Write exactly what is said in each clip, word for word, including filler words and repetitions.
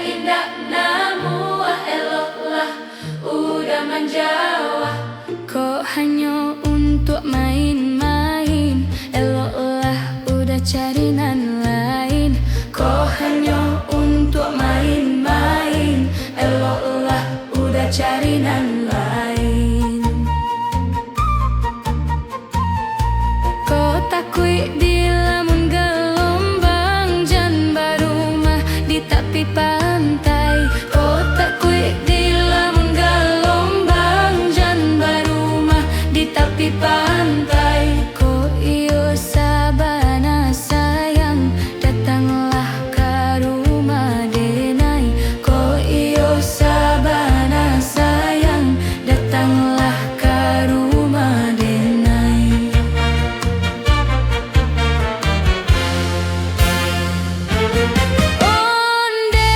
Indak namuah, eloklah uda manjauah. Kok hanyo untuak main-main, eloklah uda cari nan lain. Kok hanyo untuak main-main, eloklah uda cari nan lain. Kok takuik dilamun galombang, jan barumah di tapi pantai. Kok takuik dilamun galombang, jan barumah di tapi pantai. Kok iyo sabana sayang, datanglah ka rumah denai. Kok iyo sabana sayang, datanglah ka rumah denai. Ondeh,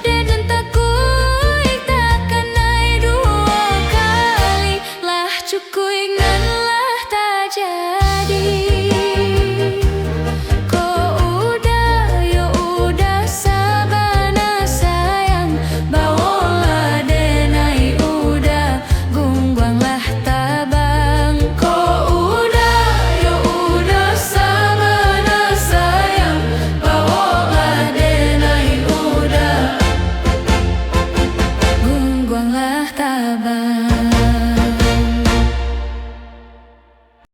deden takuik takanai duo kali. Lah cukuik nan lah tajadi. Kok uda, yo uda sabana sayang, bawolah denai uda, gungguanglah tabang. Kok uda, yo uda sabana sayang, bawolah denai uda, gungguanglah tabang.